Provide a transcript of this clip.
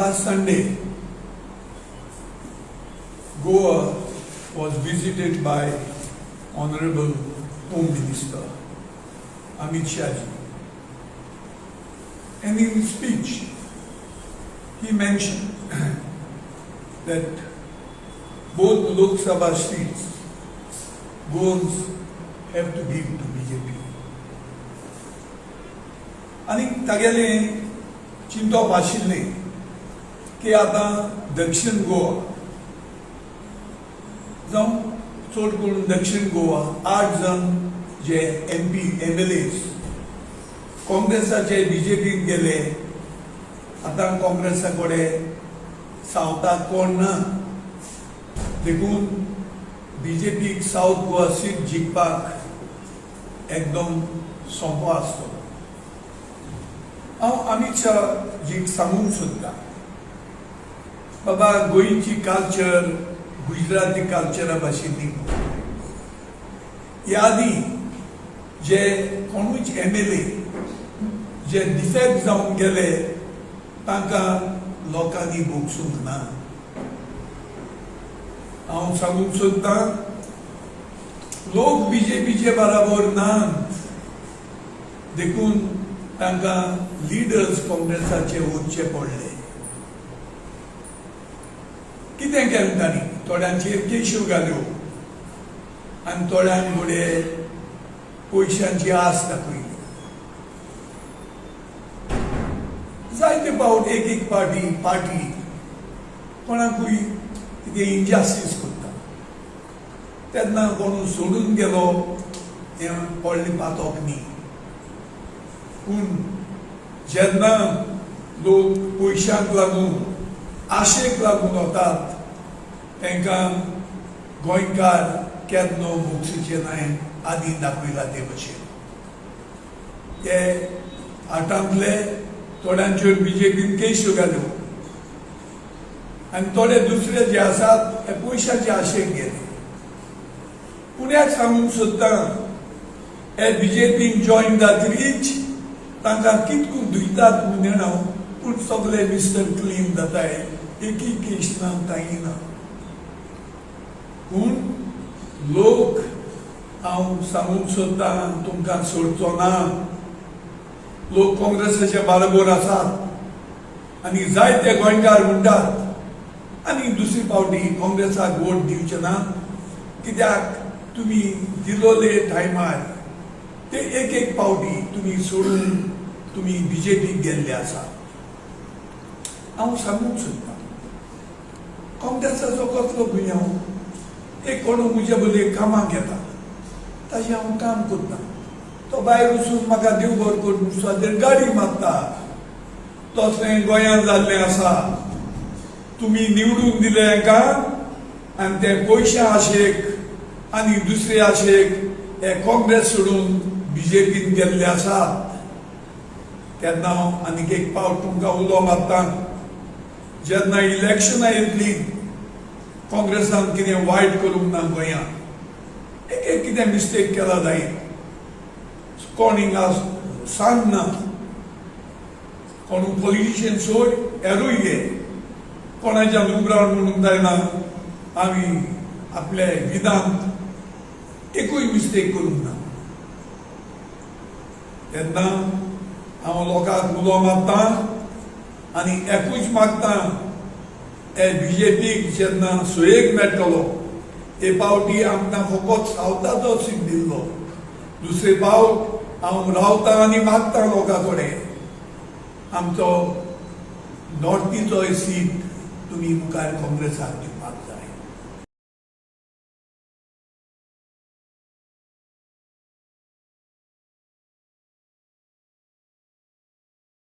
Last Sunday, Goa was visited by Honorable Home Minister Amit Shah ji. And in his speech, he mentioned that both Lok Sabha seats Goans have to give to BJP. आनी तागेलें चिंतप आशिल्लें की आतां दक्षिण गोवा जावं चड करून दक्षिण गोवा 8 जाण जे एमपी एमएलएस काँग्रेसाचे बीजेपीन गेले, आतां काँग्रेसा कडेन सावथाक कोण ना, देखून बीजेपीक सावथ गोवा सीट जिखपाक एकदम सोंपो आसतलो. हांव अमित शाह जीक सांगूंक सोदतां, बाबा, गोंयची कल्चर गुजराती कल्चरा भाशेन न्ही. ह्या आदीं जे कोणूच एमएलए जे डिफेक्ट जावन गेले, तांकां लोकांनी भोगसूंक ना. हांव सांगूंक सोदतां, लोक बीजेपीचे बराबर नात, देखून तांकां लिडर्स काँग्रेसाचे वचचे पडले. कितें केलें तांणी? थोड्यांचेर केश्यो घाल्यो आनी थोड्यांक फुडें पयशांची आस दाखयली. जायते फावट एक एक पार्टी पार्टी कोणाकूय कितें इनजस्टीस करता तेन्ना कोणू सोडून गेलो हें व्हडलें पातक न्ही, पूण जेन्ना लोक पयशांक लागून, आशेक लागून वतात, तांकां गोंयकार केन्ना भोगसुचे नाय. आदी दाखयला ते भशेन ते आठांतले थोड्यांचेर बीजेपीन केश्यो घाल्यो आनी थोडे दुसरे जे आसात ते पयशांचे आशेक गेले. पूण एक सांगूंक सोदतां, हे बीजेपीन जॉयन जातरीच तांकां कितकून धुयतात म्हूण जाणा, पूण सगळे मिस्टर क्लीन जाताय, एकूय केश ना, कांय ना. पूण लोक, हांव सांगूंक सोदतां, तुमकां सोडचो ना. लोक काँग्रेसाचे बरोबर आसात आनी जायते गोंयकार म्हणटात आनी दुसरी फावटी काँग्रेसाक वोट दिवचे ना, कित्याक तुमी दिलोले टायमार ते एक एक फावटी तुमी सोडून तुमी बीजेपीक गेल्ले आसा. हांव सांगूंक सोदतां, काँग्रेसाचो कसलो गुन्यांव? एक कोणू म्हजे बदले कामाक येता, ताजें हांव काम करता, तो भायर वचून म्हाका देव बरो करून सादेर गाडी मारता. तसलें गोंयांत जाल्लें आसा. तुमी निवडून दिले हांकां आनी ते पयशा आशेक आनी दुसरे आशेक हे काँग्रेस सोडून बीजेपीन गेल्ले आसात. तेन्ना हांव आनीक एक फावट तुमकां उलो मारता, जेन्ना इलेक्शनां येतली, काँग्रेसान कितें वायट करूंक ना गोंयांत, एक एक कितें मिस्टेक केला जायत, कोण हिंगा सांग ना, कोण पॉलिटिशियन सोड, हेरूय घे, कोणाच्यान उबरावन म्हणूंक जायना आमी आपले विधांत एकूय मिस्टेक करूंक ना. तेन्ना हांव लोकांक उलो मारतां आनी एकूच मागता, हे बीजेपीक जेन्ना सोयेक मेळटलो, हे फावटी आमकां फकत सावथाचो सीट दिल्लो, दुसरे फावट हांव रावता आनी मागता लोकां कडेन, आमचो नॉर्थीचोय सीट तुमी मुखार काँग्रेसाक दिवपाक जाय.